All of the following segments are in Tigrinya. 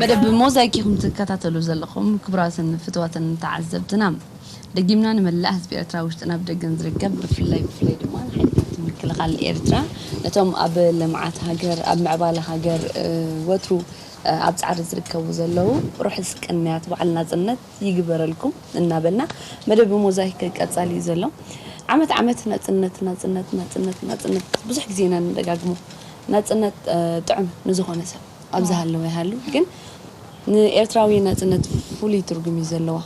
መደብ ሞዛይክ ኢኹም ትከታተሉ ዘለኹም ክቡራትን ፍትዋትን ተዓዘብትና። ደጊምና ንመላእ ህዝቢ ኤርትራ ውሽጥን ኣብ ደገን ዝርከብ ብፍላይ ብፍላይ ድማ ንሓይልታት ምክልኻል ኤርትራ ነቶም ኣብ ልምዓት ሃገር ኣብ ምዕባለ ሃገር ወትሩ ኣብ ጻዕሪ ዝርከቡ ዘለዉ ርሑስ ቅንያት በዓል ናጽነት ይግበረልኩም እናበልና መደብ ሞዛይክ ቀጻሊ እዩ ዘሎ። ዓመት ዓመት ናጽነት ናጽነት ናጽነት ናጽነት ብዙሕ ግዜ ኢና ንደጋግሞ። ናጽነት ጥዑም ንዝኾነ ሰብ ኣብ ዝሃለወ ይሃሉ ግን ንኤርትራዊ ናጽነት ፍሉይ ትርጉም እዩ ዘለዋ።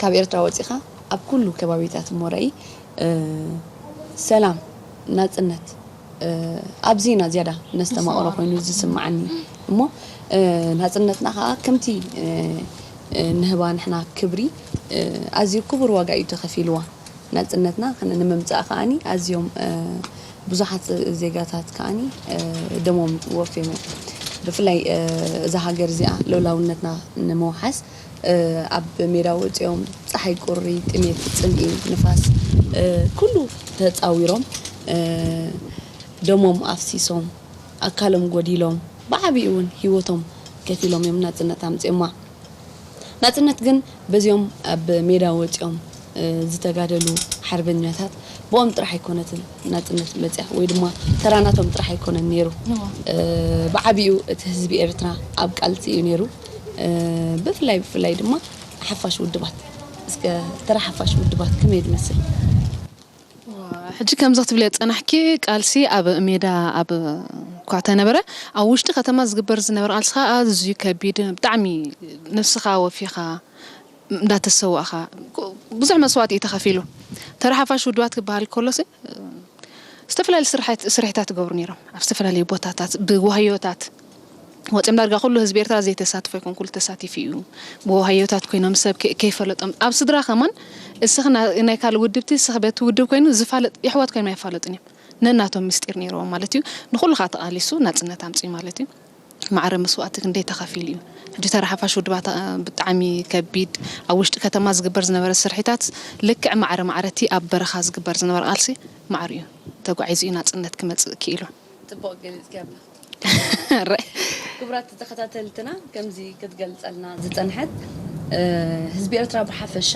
ካብ ኤርትራ ወጺኻ ኣብ ኩሉ ከባቢታት እሞ ርኣይ ሰላም ናጽነት ኣብዚ ኢና ዝያዳ ነስተማቕሮ ኮይኑ ዝስምዓኒ እሞ ናጽነትና ከዓ ከምቲ ንህባ ንሕና ክብሪ ኣዝዩ ክቡር ዋጋ እዩ ተኸፊልዋ። ናጽነትና ንምምጻእ ከዓኒ ኣዝዮም ብዙሓት ዜጋታት ከዓኒ ደሞም ወፍዮም እዮም። ብፍላይ እዛ ሃገር እዚኣ ልኡላውነትና ንምውሓስ ኣብ ሜዳ ወጺኦም ጸሓይ ቁሪ፣ ጥሜት፣ ጽምኢ፣ ንፋስ ኩሉ ተጻዊሮም ደሞም ኣፍሲሶም ኣካሎም ጎዲሎም ብዓቢኡ እውን ህይወቶም ከፊሎም እዮም ናጽነት ኣምጺኦማ። ናጽነት ግን በዚኦም ኣብ ሜዳ ወጺኦም ዝተጋደሉ ሓርበኛታት ብኦም ጥራሕ ኣይኮነትን ናጽነት መጽያ ወይ ድማ ተራናቶም ጥራሕ ኣይኮነን ነይሩ። ብዓቢኡ እቲ ህዝቢ ኤርትራ ኣብ ቃልሲ እዩ ነይሩ። ብፍላይ ብፍላይ ድማ ሓፋሽ ውድባት እስከ ተራ ሓፋሽ ውድባት ከመይ ትመስል? ሕጂ ከምዚ ክትብልዮ ዝጸናሕኪ ቃልሲ ኣብ ሜዳ ኣብ እኳ ተነበረ ኣብ ውሽጢ ከተማ ዝግበር ዝነበረ ቃልሲ ከዓ ኣዝዩ ከቢድ ብጣዕሚ ነብስኻ ወፊኻ እንዳተሰዋእኻ ብዙሕ መስዋእቲ እዩ ተኸፊሉ። ተራ ሓፋሽ ውድባት ክበሃል ከሎሲ ዝተፈላለዩ ስርሒታት ይገብሩ ነይሮም ኣብ ዝተፈላለዩ ቦታታት ብዋህዮታት ወፂኦም ዳርጋ ኩሉ ህዝቢ ኤርትራ ዘይተሳትፎ ይኮን ኩሉ ተሳቲፉ እዩ። ብዋህዮታት ኮይኖም ሰብ ከይፈለጦም ኣብ ስድራ ከማን እስኺ ናይ ካልእ ውድብቲ እስኺ በቲ ውድብ ኮይኑ ዝፋለጥ የሕዋት ኮይኖም ኣይፋለጡን እዮም። ነናቶም ምስጢር ነይርዎም ማለት እዩ። ንኩሉ ከዓ ተቃሊሱ ናፅነት ኣምፅኡ ማለት እዩ። ማዕረ መስዋእቲ ክንደይ ተኸፊሉ እዩ። ሕጂ ተራ ሓፋሽ ውድባት ብጣዕሚ ከቢድ ኣብ ውሽጢ ከተማ ዝግበር ዝነበረ ስርሒታት ልክዕ ማዕረ ማዕረቲ ኣብ በረኻ ዝግበር ዝነበረ ቃልሲ ማዕሪኡ ተጓዒዙ እዩ ናፅነት ክመፅእ ክኢሉ። ፅቡቅ ገሊፅኪ ኣላ። ክቡራት ተኸታተልትና ከምዚ ክትገልፀልና ዝፀንሐት ህዝቢ ኤርትራ ብሓፈሻ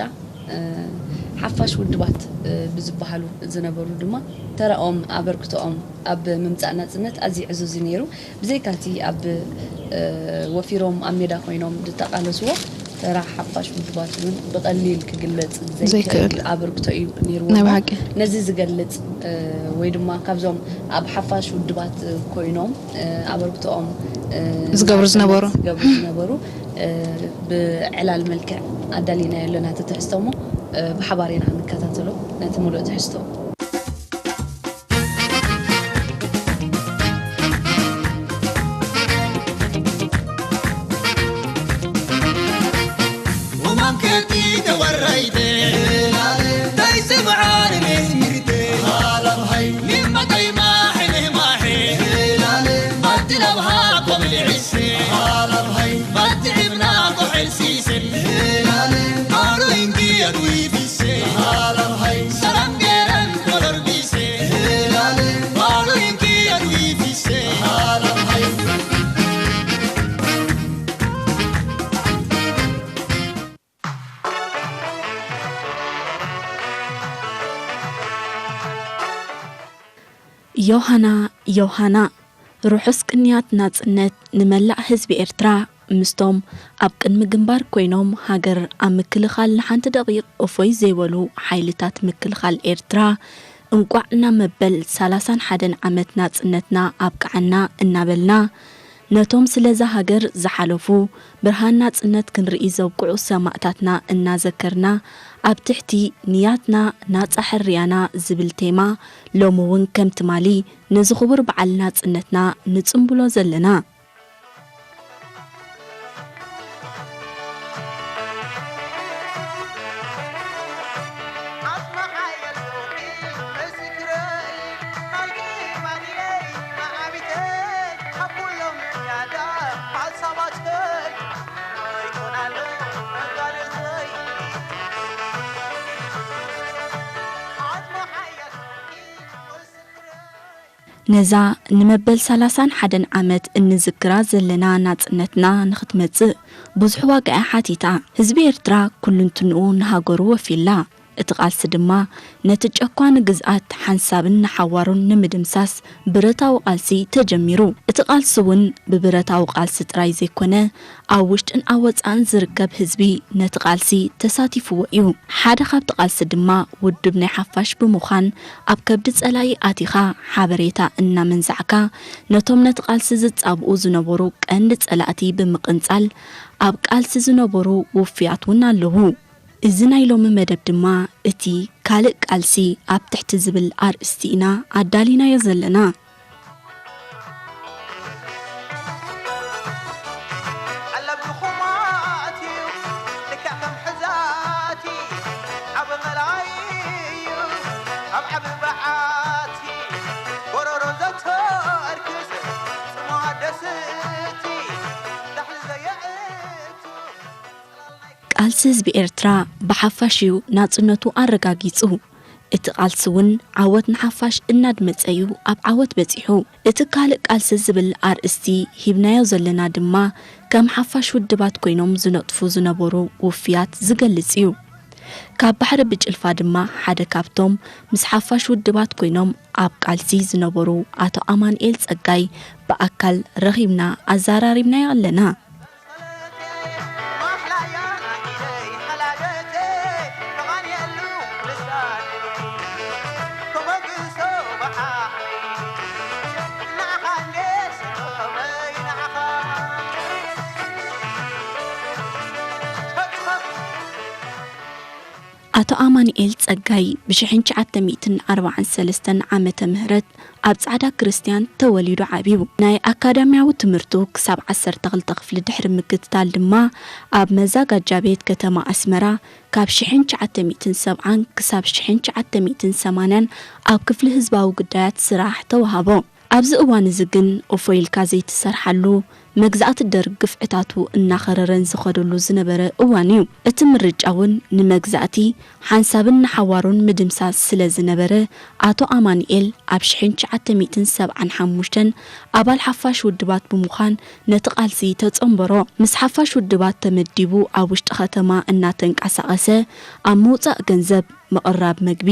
ሓፋሽ ውድባት ብዝበሃሉ ዝነበሩ ድማ ተራኦም ኣበርክቶኦም ኣብ ምምፃእ ናፅነት ኣዝዩ ዕዙዝ እዩ ነይሩ። ብዘይካቲ ኣብ ወፊሮም ኣብ ሜዳ ኮይኖም ዝተቃለስዎ ተራ ሓፋሽ ውድባት እውን ብቐሊል ክግለጽ ዘይክእል ኣበርክቶ እዩ ነይርዎ። ነዚ ዝገልጽ ወይ ድማ ካብዞም ኣብ ሓፋሽ ውድባት ኮይኖም ኣበርክቶኦም ዝገብሩ ዝነበሩ ዝገብሩ ዝነበሩ ብዕላል መልክዕ ኣዳሊናዮ ኣለና እቲ ትሕዝቶ እሞ ብሓባር ኢና ክንከታተሎ ነቲ ሙሉእ ትሕዝቶ። ዮሃና ዮሃና ርሑስ ቅንያት ናጽነት ንመላእ ህዝቢ ኤርትራ ምስቶም ኣብ ቅድሚ ግንባር ኮይኖም ሃገር ኣብ ምክልኻል ንሓንቲ ደቒቕ እፎይ ዘይበሉ ሓይልታት ምክልኻል ኤርትራ እንቋዕ ናብ መበል ሰላሳን ሓደን ዓመት ናጽነትና ኣብቅዓና እናበልና ነቶም ስለዛ ሃገር ዝሓለፉ ብርሃን ናጽነት ክንርኢ ዘብቅዑ ሰማእታትና እናዘከርና ኣብ ትሕቲ ንያትና ናጻ ሕርያና ዝብል ቴማ ሎሚ እውን ከም ትማሊ ነዚ ክቡር በዓል ናጽነትና ንጽምብሎ ዘለና። ነዛ ንመበል ሰላሳን ሓደን ዓመት እንዝክራ ዘለና ናጽነትና ንኽትመጽእ ብዙሕ ዋጋ እያ ሓቲታ። ህዝቢ ኤርትራ ኩልንትንኡ ንሃገሩ ወፊላ። እቲ ቃልሲ ድማ ነቲ ጨኳኒ ግዝኣት ሓንሳብን ንሓዋሩን ንምድምሳስ ብረታዊ ቃልሲ ተጀሚሩ። እቲ ቃልሲ እውን ብብረታዊ ቃልሲ ጥራይ ዘይኮነ፣ ኣብ ውሽጥን ኣብ ወጻእን ዝርከብ ህዝቢ ነቲ ቃልሲ ተሳቲፍዎ እዩ። ሓደ ካብቲ ቃልሲ ድማ ውድብ ናይ ሓፋሽ ብምዃን፣ ኣብ ከብዲ ጸላኢ ኣቲኻ ሓበሬታ እናመንዛዕካ፣ ነቶም ነቲ ቃልሲ ዝጻብኡ ዝነበሩ ቀንዲ ጸላእቲ ብምቕንጻል፣ ኣብ ቃልሲ ዝነበሩ ውፉያት እውን ኣለዉ። እዚ ናይ ሎሚ መደብ ድማ እቲ ካልእ ቃልሲ ኣብ ትሕቲ ዝብል ኣርእስቲ ኢና ኣዳሊናዮ ዘለና። ቃልሲ ህዝቢ ኤርትራ ብሓፋሽ እዩ ናጽነቱ ኣረጋጊጹ። እቲ ቃልሲ እውን ዓወት ንሓፋሽ እናድመጸ እዩ ኣብ ዓወት በጺሑ። እቲ ካልእ ቃልሲ ዝብል ኣርእስቲ ሂብናዮ ዘለና ድማ ከም ሓፋሽ ውድባት ኮይኖም ዝነጥፉ ዝነበሩ ውፍያት ዝገልጽ እዩ። ካብ ባሕሪ ብጭልፋ ድማ ሓደ ካብቶም ምስ ሓፋሽ ውድባት ኮይኖም ኣብ ቃልሲ ዝነበሩ ኣቶ ኣማንኤል ጸጋይ ብኣካል ረኺብና ኣዘራሪብናዮ ኣለና። ኣቶ ኣማኑኤል ጸጋይ ብሽሕን ትሽዓተ ሚእትን ኣርባዓን ሰለስተን ዓመተ ምህረት ኣብ ጻዕዳ ክርስትያን ተወሊዱ ዓብዩ። ናይ ኣካዳሚያዊ ትምህርቱ ክሳብ ዓሰርተ ክልተ ክፍሊ ድሕሪ ምክትታል ድማ ኣብ መዛጋጃ ቤት ከተማ ኣስመራ ካብ ሽሕን ትሽዓተ ሚእትን ሰብዓን ክሳብ ሽሕን ትሽዓተ ሚእትን ሰማንያን ኣብ ክፍሊ ህዝባዊ ጉዳያት ስራሕ ተዋሃቦ። ኣብዚ እዋን እዚ ግን እፎይ ኢልካ ዘይትሰርሓሉ፣ መግዛእቲ ደርግ ግፍዕታቱ እናኸረረን ዝኸደሉ ዝነበረ እዋን እዩ። እቲ ምርጫ እውን ንመግዛእቲ ሓንሳብን ንሓዋሩን ምድምሳስ ስለ ዝነበረ፣ ኣቶ ኣማኑኤል ኣብ ሽሕን ትሽዓተ ሚእትን ሰብዓን ሓሙሽተን ኣባል ሓፋሽ ውድባት ብምዃን ነቲ ቃልሲ ተጸንበሮ። ምስ ሓፋሽ ውድባት ተመዲቡ ኣብ ውሽጢ ከተማ እናተንቀሳቐሰ፣ ኣብ ምውጻእ ገንዘብ፣ ምቕራብ መግቢ፣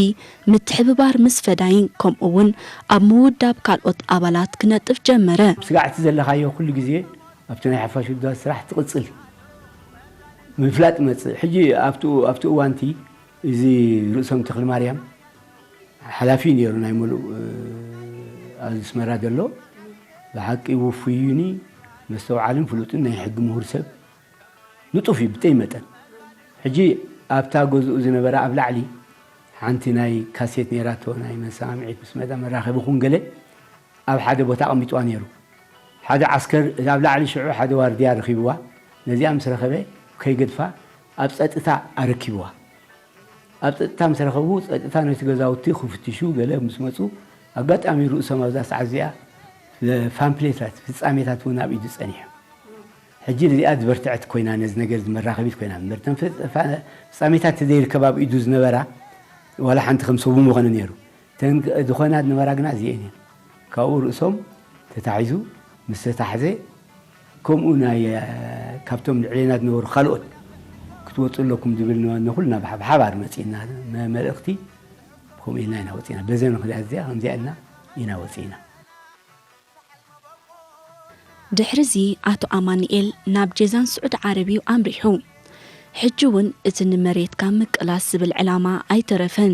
ምትሕብባር ምስ ፈዳይን ከምኡ እውን ኣብ ምውዳብ ካልኦት ኣባላት ክነጥፍ ጀመረ። ስጋዕ እቲ ዘለኻዮ ኩሉ ግዜ ኣብቲ ናይ ሓፋሽ ውድባት ስራሕ ትቕጽል። ምፍላጥ ይመጽእ። ሕጂ ኣብቲ፣ ኣብቲ እዋንቲ እዚ ርእሶም ተኽለማርያም ሓላፊ ነይሩ ናይ ምሉእ፣ እ፣ ኣብዚ ኣስመራ ዘሎ። ብሓቂ ውፉይኒ መስተውዓልን ፍሉጥን ናይ ሕጊ ምሁር ሰብ። ንጡፍ እዩ ብተይ መጠን። ሕጂ ኣብታ ገዝኡ ዝነበረ ኣብ ላዕሊ ሓንቲ ናይ ካሴት ነይራቶ፣ ናይ መሰማምዒት ምስ መዳ መራኸቢ ኩን ገለ ኣብ ሓደ ቦታ ኣቐሚጥዋ ነይሩ። ሓደ ዓስከር ኣብ ላዕሊ ሽዑ ሓደ ዋርድያ ረኺብዋ። ነዚኣ ምስ ረኸበ ከይገድፋ ኣብ ጸጥታ ኣረኪብዋ። ኣብ ጸጥታ ምስ ረኸቡ፣ ጸጥታ ነቲ ገዛውቲ ክፍትሹ ገለ ምስ መጹ፣ ኣጋጣሚ ርእሶም ኣብዛ ሰዓት እዚኣ ፓምፕሌታት፣ ፍጻሜታት እውን ኣብ ኢዱ ጸኒሑ። ሕጂ እዚኣ ዝበርትዐት ኮይና፣ ነዚ ነገር እዚ መራኸቢት ኮይና። እምበር እተን ፍ-፣ ፋ-፣ ፍጻሜታት ተዘይርከብ ኣብ ኢዱ ዝነበራ፣ ዋላ ሓንቲ ከም ሰቡ ምኾነ ነይሩ። እተን ክ-፣ ዝኾና ዝነበራ ግና እዚኤን እየን። ካብኡ ርእሶም ተታሒዙ ምስ ተታሕዘ፣ ከምኡ ናይ፣ እ፣ ካብቶም ልዕሌና ዝነበሩ ካልኦት ክትወፁ ኣለኩም ዝብል ነበ-፣ ንኹልና ብሓ-፣ ብሓባር መፂእና መ-፣ መልእኽቲ ከምኡ ኢልና ኢና ወፂእና። በዘ ምኽንያት እዚኣ ከምዚኣ ኢልና ኢና ወፂእና። ድሕርዚ ኣቶ ኣማኑኤል ናብ ጀዛን ስዑዲ ዓረብ እዩ ኣምሪሑ። ሕጂ እውን እቲ ንመሬትካ ምቅላስ ዝብል ዕላማ ኣይተረፈን።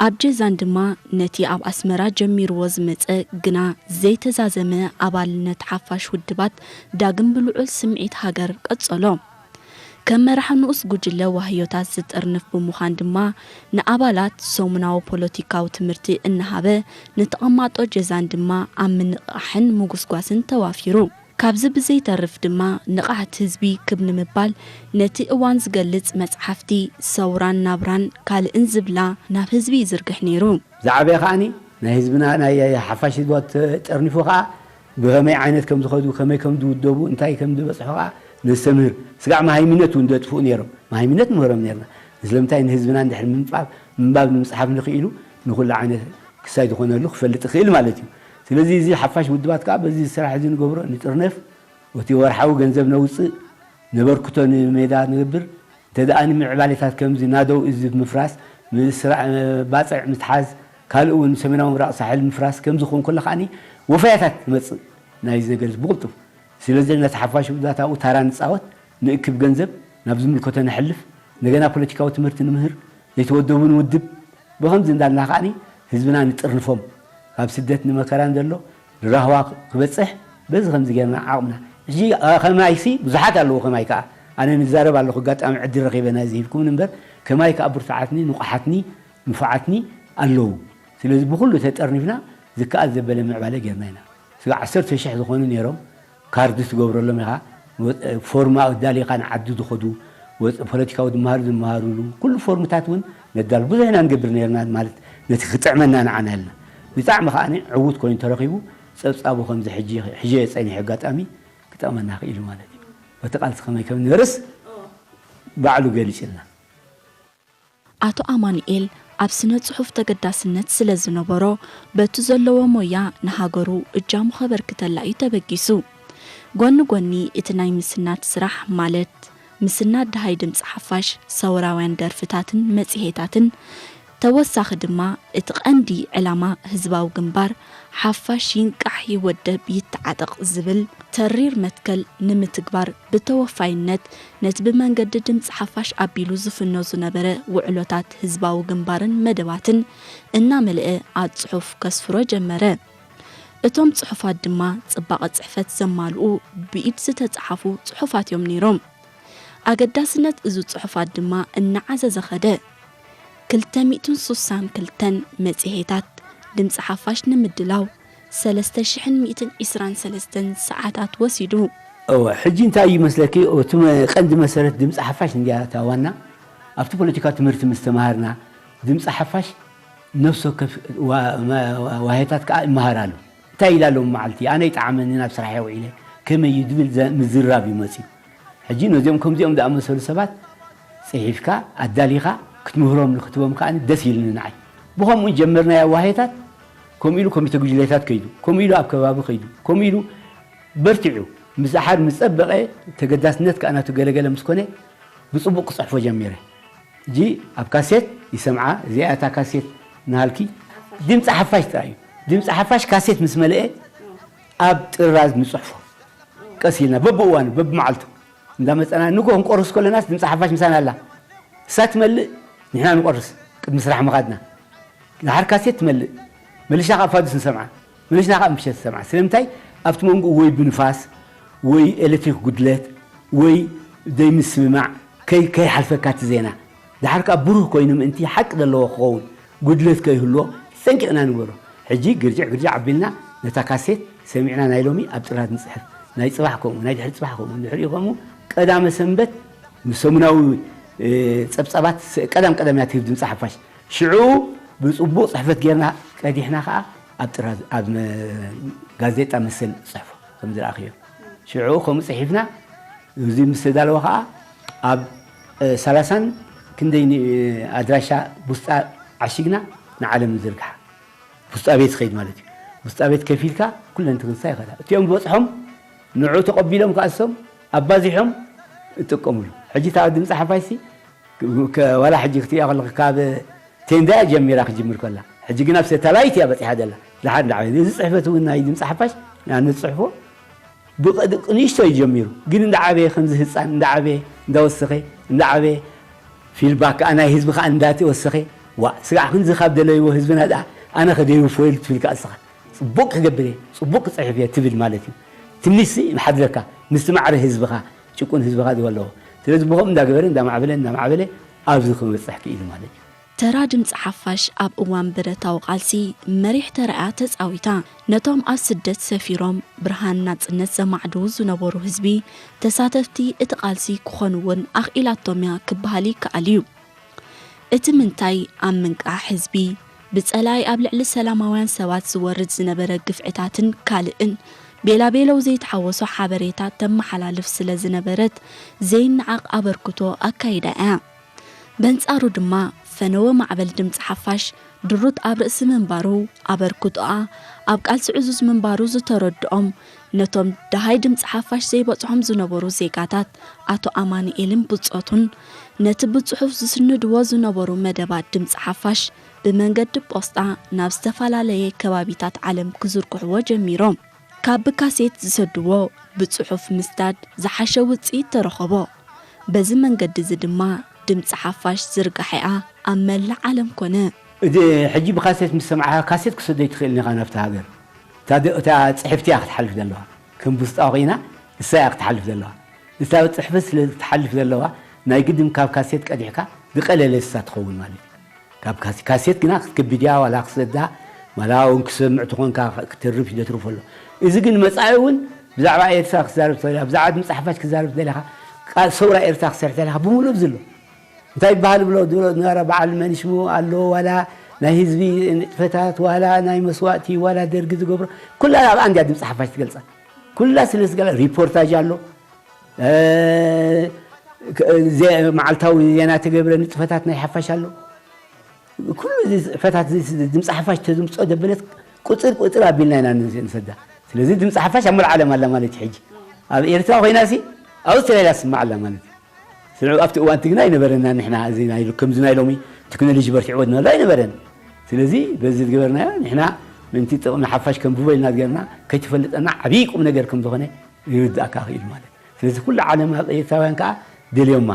ኣብ ጀዛን ድማ ነቲ ኣብ ኣስመራ ጀሚርዎ ዝመጸ ግና ዘይተዛዘመ ኣባልነት ሓፋሽ ውድባት ዳግም ብልዑል ስምዒት ሃገር ቀጸሎ። ከም መራሒ ንኡስ ጉጅለ ዋህዮታት ዝጥርንፍ ብምዃን ድማ ንኣባላት ሰሙናዊ ፖለቲካዊ ትምህርቲ እናሃበ ንተቐማጦ ጀዛን ድማ ኣብ ምንቕቓሕን ምጉስጓስን ተዋፊሩ። ካብዚ ብዘይተርፍ ድማ ንቕሓት ህዝቢ ክብ ንምባል ነቲ እዋን ዝገልጽ መጽሓፍቲ ሰውራን ናብራን ካልእን ዝብላ ናብ ህዝቢ ይዝርግሕ ነይሩ። ዝዓበየ ከኣኒ ናይ ህዝብና ናይ ሓፋሽ ህዝቢ ተጠርኒፉ ከኣ ብኸመይ ዓይነት ከም ዝኸዱ፣ ከመይ ከም ዝውደቡ፣ እንታይ ከም ዝበጽሑ ከኣ ነስተምህር። ስጋዕ መሃይምነት እውን ዘጥፍኡ ነይሮም። መሃይምነት ንምህሮም ነይርና። ስለምንታይ ንህዝብና እንድሕር ምንጻብ፣ ምንባብ ንምጽሓፍ ንኽኢሉ ንኹሉ ዓይነት ክሳይ ዝኾነሉ ክፈልጥ ይኽእል ማለት እዩ። ስለዚ እዚ ሓፋሽ ውድባት ከዓ በዚ ስራሕ እዚ ንገብሮ፣ ንጥርነፍ፣ እቲ ወርሓዊ ገንዘብ ነውፅእ፣ ነበርክቶ ንሜዳ ንገብር። እንተ ደኣ ንምዕባሌታት ከምዚ ናደው እዚ ምፍራስ፣ ምስራ-፣ ባፅዕ ምትሓዝ፣ ካልእ እውን ሰሜናዊ ምብራቕ ሳሕል ምፍራስ ከምዚ ክኸውን ከሎ ከዓኒ ወፈያታት ትመፅእ ናይዚ ነገር እዚ ብቕልጡፍ። ስለዚ ነቲ ሓፋሽ ውድባት ኣብኡ ታራ ንፃወት፣ ንእክብ ገንዘብ፣ ናብ ዝምልከቶ ነሕልፍ፣ እንደገና ፖለቲካዊ ትምህርቲ ንምህር፣ ዘይተወደቡ ንውድብ፣ ብኸምዚ እንዳልና ከዓኒ ህዝብና ንጥርንፎም፣ ካብ ስደት ንመከራን ዘሎ ንራህዋ ክበፅሕ፣ በዚ ከምዚ ጌርና ዓቕምና። ሕጂ፣ አ፣ ከማይሲ ብዙሓት ኣለዉ፣ ከማይ ከኣ። ኣነ ንዛረብ ኣለኹ፣ ኣጋጣሚ ዕድል ረኺበ ነዚ ሂብኩምን እምበር፣ ከማይ ከኣ ብርቱዓትኒ፣ ንቑሓትኒ፣ ንፉዓትኒ ኣለዉ። ስለዚ ብኹሉ ተጠርኒፍና ዝከኣል ዘበለ ምዕባለ ጌርና ኢና። ስጋዕ ዓሰርተ ሽሕ ዝኾኑ ነይሮም፣ ካርድ ትገብረሎም ኢኻ፣ ወ-፣ ፎርማ ኣዳሊኻ ንዓዲ ዝኸዱ፣ ወ-፣ ፖለቲካዊ ዝመሃሩ ዝመሃሩሉ፣ ኩሉ ፎርምታት እውን ነዳሉ። ብዙሕ ኢና ንገብር ነይርና ማለት ነቲ ክጥዕመና ንዓና ኢልና። ብጣዕሚ ከኣ ዕዉት ኮይኑ ተረኺቡ፣ ጸብጻቡ ከምዚ ሕጂ፣ ሕጂ ጸኒሑ ኣጋጣሚ ክጠቕመና ክኢሉ ማለት እዩ። በቲ ቃልሲ ከመይ ከም ንበርስ ባዕሉ ገሊጹልና። ኣቶ ኣማኑኤል ኣብ ስነ ጽሑፍ ተገዳስነት ስለ ዝነበሮ፣ በቲ ዘለዎ ሞያ ንሃገሩ እጃሙ ከበርክተላ እዩ ተበጊሱ። ጎኒ ጎኒ እቲ ናይ ምስናድ ስራሕ፣ ማለት ምስናድ ደሃይ ድምጺ ሓፋሽ፣ ሰውራውያን ደርፍታትን መጽሔታትን፣ ተወሳኺ ድማ እቲ ቀንዲ ዕላማ ህዝባዊ ግንባር ሓፋሽ ይንቃሕ ይወደብ ይተዓጠቕ ዝብል ተሪር መትከል ንምትግባር ብተወፋይነት ነቲ ብመንገዲ ድምጺ ሓፋሽ ኣቢሉ ዝፍኖ ዝነበረ ውዕሎታት ህዝባዊ ግንባርን መደባትን እናመልአ ኣብ ጽሑፍ ከስፍሮ ጀመረ። እቶም ጽሑፋት ድማ ጽባቐ ጽሕፈት ዘማልኡ ብኢድ ዝተጻሓፉ ጽሑፋት እዮም ነይሮም። ኣገዳስነት እዚ ጽሑፋት ድማ እናዓዘዘ ኸደ። ክልተ ሚእትን ሱሳን ክልተን መጽሔታት ድምጺ ሓፋሽ ንምድላው ሰለስተ ሽሕን ሚእትን ዕስራን ሰለስተን ሰዓታት ወሲዱ። እወ፣ ሕጂ እንታይ እዩ መስለኪ? እቲ መ-፣ ቀንዲ መሰረት ድምፂ ሓፋሽ እንድያ እታ ዋና። ኣብቲ ፖለቲካ ትምህርቲ ምስ ተማሃርና፣ ድምፂ ሓፋሽ ነፍሲ ወከፍ ዋ-፣ ማ-፣ ዋሄታት ከዓ ይመሃር ኣሎ። እንታይ ኢላ ሎም መዓልቲ? ኣነ ይጠዓመኒ ናብ ስራሕ ውዒለ፣ ከመይ እዩ ዝብል ዘ-፣ ምዝራብ እዩ መፅዩ። ሕጂ ነዚኦም ከምዚኦም ዝኣመሰሉ ሰባት ፅሒፍካ፣ ኣዳሊኻ፣ ክትምህሮም ንክትቦም ከዓ ደስ ኢልኒ ንዓይ። ብኸምኡ ጀመርናዮ ዋሄታት፣ ከምኡ ኢሉ ኮሚተ ጉጅሌታት ከይዱ፣ ከምኡ ኢሉ ኣብ ከባቢ ከይዱ፣ ከምኡ ኢሉ በርቲዑ ምስ ዝሓር ምስ ጸበቐ ተገዳስነት ከኣ ናቱ ገለገለ ምስ ኮነ ብጽቡቕ ክጽሕፎ ጀሚረ። ሕጂ ኣብ ካሴት ይሰምዓ፣ እዚኣ እታ ካሴት ንሃልኪ ድምጺ ሓፋሽ ጥራይ እዩ። ድምጺ ሓፋሽ ካሴት ምስ መልአ ኣብ ጥራዝ ንጽሕፎ። ቀስ ኢልና በብእዋኑ በብመዓልቱ እንዳመጸና ንግሆ ክንቆርስ ከለናስ ድምጺ ሓፋሽ ምሳና ኣላ። እሳ ትመልእ ንሕና ንቆርስ ቅድሚ ስራሕ ምኻድና። ደሓር ካሴት ትመልእ። መሊስና ከኣ ፋዱስ ንሰምዓ። መሊስና ከኣ ምሸት ንሰምዓ። ስለምንታይ ኣብቲ መንጎኡ ወይ ብንፋስ ወይ ኤለክትሪክ ጉድለት ወይ ዘይምስምማዕ ከይ-፣ ከይሓልፈካ እቲ ዜና። ደሓር ከኣ ብሩህ ኮይኑ ምእንቲ ሓቂ ዘለዎ ክኸውን ጉድለት ከይህልዎ ተጠንቂቕና ንግበሮ። ሕጂ ግርጅዕ ግርጅዕ ኣቢልና ነታ ካሴት ሰሚዕና ናይ ሎሚ ኣብ ጥራት ንጽሕፍ። ናይ ጽባሕ ከምኡ፣ ናይ ድሕሪ ጽባሕ ከምኡ፣ ድሕሪኡ ከምኡ ቀዳመ ሰንበት ንሰሙናዊ፣ እ፣ ጸብጻባት ስ-፣ ቀዳም ቀዳም እያ ትህብ ድምጺ ሓፋሽ። ሽዑ ብጽቡቕ ጽሕፈት ጌርና ቀዲሕና ኸኣ ኣብ ጥራዝ፣ ኣብ መ-፣ ጋዜጣ መሰል ጽሕፎ ከም ዝረኣኽዮ። ሽዑ ከምኡ ጽሒፍና፣ እዚ ምስ ተዳለወ ኸኣ ኣብ፣ እ፣ ሰላሳን ክንደይ ኒ-፣ ኣድራሻ ቡስጣ ዓሺግና ንዓለም ንዝርግሓ። ቡስጣ ቤት ዝኸይድ ማለት እዩ። ቡስጣ ቤት ከፊልካ ኩለን ትግንሳ ይኸዳ። እቲኦም ዝበጽሖም ንዑ ተቐቢሎም ከኣ እሶም ኣባዚሖም እጥቀሙሉ። ሕጂ እታ ድምጺ ሓፋሽሲ ከ-፣ ዋላ ሕጂ ክትሪኣ ከለኺ ካብ ቴንዳ እያ ጀሚራ ክጅምር ከላ። ሕጂ ግን ኣብ ሰተላይት እያ በጺሓ ዘላ። ደሓር እንዳዓበየ፣ እዚ ጽሕፈት እውን ናይ ድምጺ ሓፋሽ ንኣብነት ጽሕፎ ብቐ-፣ ንእሽቶ እዩ ጀሚሩ። ግን እንዳዓበየ ከምዚ ህጻን እንዳዓበየ እንዳወሰኸ እንዳዓበየ ፊድባክ ከኣ ናይ ህዝቢ ከኣ እንዳተወሰኸ፣ ዋእ፣ ስጋዕ ክንዚ ካብ ደለይዎ ህዝብና ደኣ ኣነ ከደይውፎ ኢሉ ትብል ከኣ እስኻ። ጽቡቕ ክገብር እየ፣ ጽቡቕ ክጽሕፍ እየ ትብል ማለት እዩ። ትምኒትሲ ይሓድረካ፣ ምስቲ ማዕረ ህዝብኻ፣ ጭቁን ህዝብኻ ዝወለዎ። ስለዚ ብኸምኡ እንዳገበረ፣ እንዳማዕበለ፣ እንዳማዕበለ ኣብዚ ክበጽሕ ክኢሉ ማለት እዩ። ተራ ድምጺ ሓፋሽ ኣብ እዋን ብረታዊ ቃልሲ መሪሕ ተራኣ ተጻዊታ። ነቶም ኣብ ስደት ሰፊሮም ብርሃን ናጽነት ዘማዕድዉ ዝነበሩ ህዝቢ፣ ተሳተፍቲ እቲ ቃልሲ ክኾኑ እውን ኣኽኢላቶም እያ ክበሃል ይከኣል እዩ። እቲ ምንታይ ኣብ ምንቃሕ ህዝቢ፣ ብጸላኢ ኣብ ልዕሊ ሰላማውያን ሰባት ዝወርድ ዝነበረ ግፍዕታትን ካልእን ቤላቤለው ዘይተሓወሶ ሓበሬታ ተመሓላልፍ ስለ ዝነበረት ዘይነዓቕ ኣበርክቶ ኣካይዳ እያ። በንጻሩ ድማ ፈነወ ማዕበል ድምጺ ሓፋሽ ድሩት ኣብ ርእሲ ምንባሩ፣ ኣበርክቶኣ ኣብ ቃልሲ ዕዙዝ ምንባሩ ዝተረድኦም፣ ነቶም ደሃይ ድምፂ ሓፋሽ ዘይበፅሖም ዝነበሩ ዜጋታት ኣቶ ኣማኑኤልን ብጾቱን፣ ነቲ ብጽሑፍ ዝስንድዎ ዝነበሩ መደባት ድምፂ ሓፋሽ ብመንገዲ ፖስጣ ናብ ዝተፈላለየ ከባቢታት ዓለም ክዝርግሕዎ ጀሚሮም። ካብ ብካሴት ዝሰድዎ ብጽሑፍ ምስዳድ ዝሓሸ ውጽኢት ተረኸቦ። በዚ መንገዲ እዚ ድማ ድምጺ ሓፋሽ ዝርጋሐኣ ኣብ መላእ ዓለም ኮነ። እዚ ሕጂ ብካሴት ምስ ሰማዕካ፣ ካሴት ክሰዶ ኣይትኽእልን ኢኻ ናብቲ ሃገር። እታ ደ-፣ እታ ጽሕፍቲ እያ ክትሓልፍ ዘለዋ። ከም ብውስጣ ኮይና፣ እሳ እያ ክትሓልፍ ዘለዋ። እታ ጽሕፍቲ ስለ ክትሓልፍ ዘለዋ፣ ናይ ግድን ካብ ካሴት ቀዲሕካ ዝቐለለ እሳ ትኸውን ማለት እዩ። ካብ ካሴ-፣ ካሴት ግና ክትከብድ እያ፣ ዋላ ክሰዳ፣ ዋላ እውን ክሰምዕ ትኾንካ፣ ክትርፍ ይደትርፎ ኣሎ። እዚ ግን መጻኢ እውን ብዛዕባ ኤርትራ ክዛረብ ትኽእል ኢኻ፣ ብዛዕባ ድምጺ ሓፋሽ ክዛረብ ትኽእል ኢኻ፣ ቃል ሰውራ ኤርትራ ክሰርሕ ትኽእል ኢኻ፣ ብምሉእ ኣብዚ ኣሎ። እንታይ ይበሃል ብሎ፣ ድሮ ነበረ በዓል መን ሽሙ ኣሎ፣ ዋላ ናይ ህዝቢ ንጥፈታት፣ ዋላ ናይ መስዋእቲ፣ ዋላ ደርጊ ዝገብሮ፣ ኩላ ኣብ ኣንድያ ድምጺ ሓፋሽ ትገልጻ። ኩላ ስለ ዝገለ ሪፖርታጅ ኣሎ፣ እ፣ ክ-፣ ዜ-፣ መዓልታዊ ዜና ተገብረ ንጥፈታት ናይ ሓፋሽ ኣሎ። ኩሉ እዚ ጽሕፈታት እዚ ድምጺ ሓፋሽ ተዝምጾ ደበለት ቁጽር ቁጽር ኣቢልና ኢና ንሰ-፣ ንሰዳ። ስለዚ ድምጺ ሓፋሽ ኣብ መላእ ዓለም ኣላ ማለት እዩ። ሕጂ ኣብ ኤርትራ ኮይናሲ ኣውስትራልያ ትስማዕ ኣላ ማለት እዩ። ስለ ኣብቲ እዋን ትግና ኣይነበረና ንሕና እዚ ናይ ሎ-፣ ከምዚ ናይ ሎሚ ቴክኖሎጂ በርቲዕዎ ዝነበረ ኣይነበረን። ስለዚ በዚ ዝገበርናዮ ንሕና ምእንቲ ጥቕሚ ሓፋሽ ከንብቦ ኢልና ዝገበርና ከይተፈልጠና ዓብዪ ቁም ነገር ከም ዝኾነ ይርዳእካ ክኢሉ ማለት እዩ። ስለዚ ኩሉ ዓለም ኣብ ኤርትራውያን ከኣ ደልዮማ።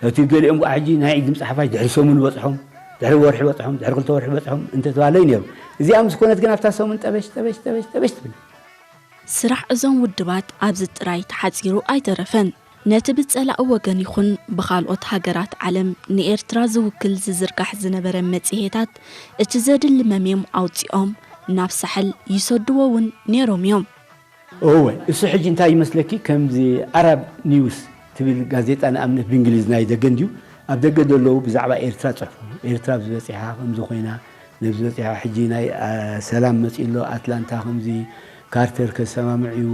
እቲ ገሊኦም ከኣ ሕጂ ናይ ድምጺ ሓፋሽ ድሕሪ ሰሙን በጽሖም፣ ድሕሪ ወርሒ በጽሖም፣ ድሕሪ ክልተ ወርሒ በጽሖም እንተተባሃለ እዩ ነይሩ። እዚኣ ምስ ኮነት ግን ኣብታ ሰሙን ጠበሽ፣ ጠበሽ፣ ጠበሽ፣ ጠበሽ ትብል። ስራሕ እዞም ውድባት ኣብዚ ጥራይ ተሓጺሩ ኣይተረፈን። ነቲ ብጸላኢ ወገን ይኹን ብኻልኦት ሃገራት ዓለም ንኤርትራ ዝውክል ዝዝርጋሕ ዝነበረ መጽሔታት እቲ ዘድሊ መምዮም ኣውጺኦም ናብ ሳሕል ይሰድዎ እውን ነይሮም እዮም። እወ፣ እሱ ሕጂ እንታይ ይመስለኪ፣ ከምዚ ኣራብ ኒውስ ትብል ጋዜጣ ንኣብነት ብእንግሊዝ ናይ ደገ እንድዩ፣ ኣብ ደገ ዘለዉ ብዛዕባ ኤርትራ ጽሕፉ። ኤርትራ ኣብዚ በጺሓ፣ ከምዚ ኮይና፣ ነብዚ በጺሓ፣ ሕጂ ናይ፣ አ፣ ሰላም መጺኡ ኣሎ፣ ኣትላንታ ከምዚ፣ ካርተር ከሰማምዕ እዩ፣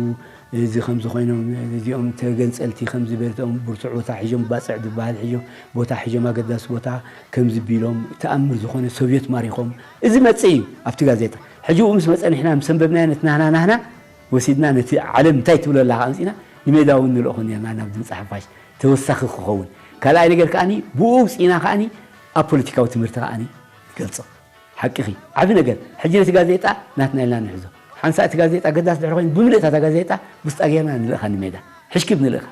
እዚ ከምዚ ኮይኖም፣ እዚኦም ተገንጸልቲ ከምዚ በርትኦም ብርቱዕ ቦታ ሒዞም፣ ባጽዕ ዝበሃል ሒዞም፣ ቦታ ሒዞም፣ ኣገዳሲ ቦታ ከምዚ ቢሎም፣ ተኣምር ዝኾነ ሶቭየት ማሪኾም፣ እዚ መጽእ እዩ ኣብቲ ጋዜጣ። ሕጂ ብኡ ምስ መጸ ንሕና ምስ ኣንበብናዮ ነቲ ናህና ናህና ወሲድና ነቲ ዓለም እንታይ ትብሎ ኣላ ከኣ ኣምጺእና ንሜዳ እውን ንልእኾ ኔርና ናብ ድምጺ ሓፋሽ ተወሳኺ ክኸውን። ካልኣይ ነገር ከኣኒ ብኡ ኣውጺእና ከኣኒ ኣብ ፖለቲካዊ ትምህርቲ ከኣኒ ንገልጾ። ሓቂኺ። ዓቢ ነገር። ሕጂ ነቲ ጋዜጣ ናትና ኢልና ንሕዞ። ሓንሳእ እቲ ጋዜጣ ገዳስ ድሕሪ ኮይኑ ብምልእታ እታ ጋዜጣ ውስጣ ጌርና ንልእኻ ንሜዳ። ሕሽኪብ ንልእኻ።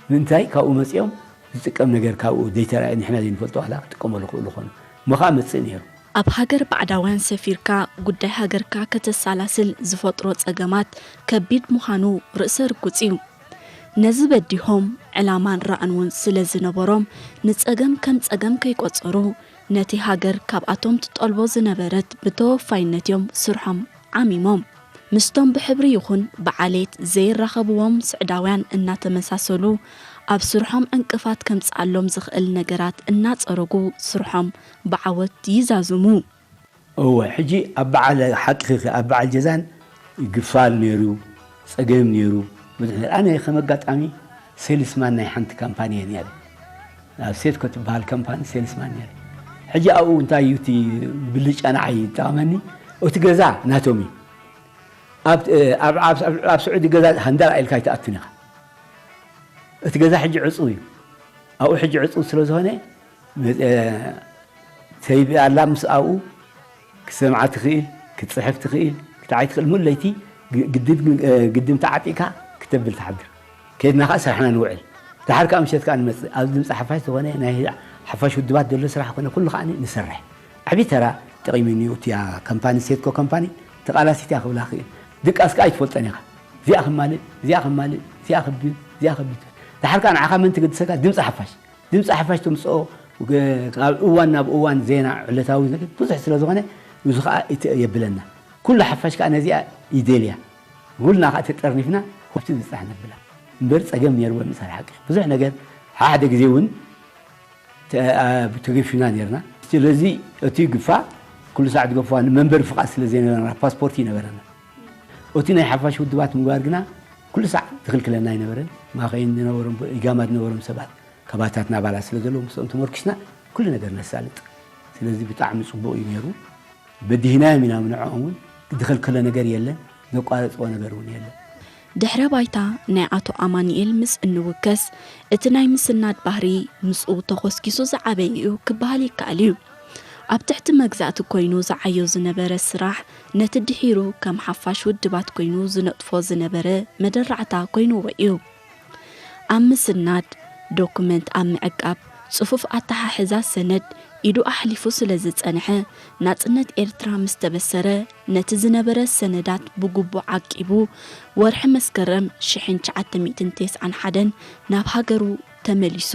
ምእንታይ ካብኡ መጺኦም ዝጥቀም ነገር ካብኡ ዘይተራእየ ንሕና ዘይንፈልጦ ዋላ ክጥቀመሉ ክእሉ ኾኑ። እሞ ኸኣ መጽእ ነይሩ። ኣብ ሃገር ባዕዳውያን ሰፊርካ ጉዳይ ሃገርካ ከተሰላስል ዝፈጥሮ ጸገማት ከቢድ ምዃኑ ርእሰ ርጉጽ እዩ። ነዚ በዲሆም ዕላማን ራእን እውን ስለ ዝነበሮም ንጸገም ከም ጸገም ከይቆጸሩ ነቲ ሃገር ካብኣቶም ትጠልቦ ዝነበረት ብተወፋይነት እዮም ስርሖም ዓሚሞም። ምስቶም ብሕብሪ ይኹን ብዓሌት ዘይራኸብዎም ስዕዳውያን እናተመሳሰሉ፣ ኣብ ስርሖም ዕንቅፋት ከምጽኣሎም ዝኽእል ነገራት እናጸረጉ ስርሖም ብዓወት ይዛዝሙ። እወ፣ ሕጂ ኣብ በዓል፣ ሓቅኺ፣ ኣብ በዓል ጀዛን ግፋል ነይሩ፣ ጸገም ነይሩ፣ ብዙሕ ነይሩ። ኣነ ከም ኣጋጣሚ ሴልስማን ናይ ሓንቲ ካምፓኒ እየ ነይረ። ኣብ ሴትኮ ትበሃል ካምፓኒ ሴልስማን ነይረ። ሕጂ ኣብኡ እንታይ እዩ እቲ ብልጫ ንዓይ ይጠቐመኒ? እቲ ገዛ ናቶም እዩ። ኣብ፣ ኣብ፣ ኣብ፣ ኣብ፣ ኣብ ስዑዲ ገዛ ሃንደራ ኢልካ ኣይትኣቱን ኢኻ። እቲ ገዛ ሕጂ ዕጹው እዩ። ኣብኡ ሕጂ ዕጹው ስለ ዝኾነ፣ መ-፣ ሰይቢ ኣላ ምስ ኣብኡ ክትሰምዓ ትኽእል፣ ክትጽሕፍ ትኽእል፣ ክትዓይ ትኽእል። ሙሉ ለይቲ ግ-፣ ግድብ፣ እ፣ ግድም ተዓጢቕካ ክተብል ትሓድር። ከይድና ከኣ ስራሕና ንውዕል። ደሓር ከኣ ምሸት ከኣ ንመጽእ። ኣብዚ ድምጺ ሓፋሽ ዝኾነ ናይ ሓፋሽ ውድባት ዘሎ ስራሕ ኮነ ኩሉ ከኣ ንሰርሕ። ዓቢ ተራ ጠቒሙኒ እዩ። እቲኣ ካምፓኒ፣ ሴትኮ ካምፓኒ ተቓላሲት እያ ክብላ ክእል። ድቃስ ከኣ ኣይትፈልጦን ኢኻ። እዚኣ ከማልእ፣ እዚኣ ከማልእ፣ እዚኣ ከብል፣ እዚኣ ከብል ትብል። ደሓር ከኣ ንዓኻ መን ትገድሰካ? ድምጺ ሓፋሽ። ድምጺ ሓፋሽ ተምጽኦ፣ ግ-፣ ካብ እዋን ናብ እዋን ዜና ዕለታዊ ነገር ብዙሕ ስለ ዝኾነ፣ እዚ ከኣ ይተ-፣ የብለና። ኩሉ ሓፋሽ ከኣ ነዚኣ ይደልያ። ኩልና ከኣ ተጠርኒፍና፣ ካብቲ ዝብጻሕ ነብላ። እምበር ጸገም ነይርዎ ምሳል ሓቂ። ብዙሕ ነገር ሓደ ግዜ እውን ተ-፣ ኣ-፣ ተገፊና ነይርና። ስለዚ እቲ ግፋ ኩሉ ሰዓት ገፋ ንመንበሪ ፍቓድ ስለ ዘይነበረና፣ ፓስፖርት ይነበረና። እቲ ናይ ሓፋሽ ውድባት ምግባር ግና ኩሉ ሰዓት ዝኽልክለና ኣይነበረን። ማኸይን ዝነበሮም፣ ኢጋማ ዝነበሮም ሰባት፣ ካባታትና ኣባላት ስለ ዘለዉ፣ ምስኦም ተመርኪስና ኩሉ ነገር ነሳልጥ። ስለዚ ብጣዕሚ ጽቡቕ እዩ ነይሩ። በዲህናዮም ኢና ንዕኦም እውን፣ ዝኸልከሎ ነገር የለን፣ ዘቋረጽዎ ነገር እውን የለን። ድሕረ ባይታ ናይ ኣቶ ኣማኑኤል ምስ እንውከስ፣ እቲ ናይ ምስናድ ባህሪ ምስኡ ተኾስኪሱ ዝዓበየ እዩ ክበሃል ይከኣል እዩ። ኣብ ትሕቲ መግዛእቲ ኮይኑ ዝዓዮ ዝነበረ ስራሕ፣ ነቲ ድሒሩ ከም ሓፋሽ ውድባት ኮይኑ ዝነጥፎ ዝነበረ መደራዕታ ኮይኑዎ እዩ። ኣብ ምስናድ፣ ዶኩመንት ኣብ ምዕቃብ፣ ጽፉፍ ኣተሓሕዛ ሰነድ ኢዱ ኣሕሊፉ ስለ ዝጸንሐ፣ ናጽነት ኤርትራ ምስ ተበሰረ፣ ነቲ ዝነበረ ሰነዳት ብግቡእ ዓቂቡ፣ ወርሒ መስከረም ሽሕን ትሽዓተ ሚእትን ተስዓን ሓደን ናብ ሃገሩ ተመሊሱ፣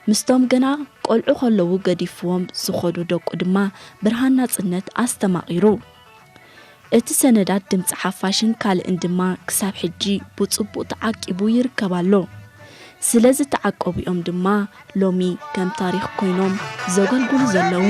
ምስቶም ገና ቆልዑ ከለዉ ገዲፍዎም ዝኸዱ ደቁ ድማ ብርሃን ናጽነት ኣስተማቒሩ። እቲ ሰነዳት ድምጺ ሓፋሽን ካልእን ድማ ክሳብ ሕጂ ብጽቡቕ ተዓቂቡ ይርከብ ኣሎ። ስለ ዝተዓቀቡ እዮም ድማ ሎሚ ከም ታሪኽ ኮይኖም ዘገልግሉ ዘለዉ።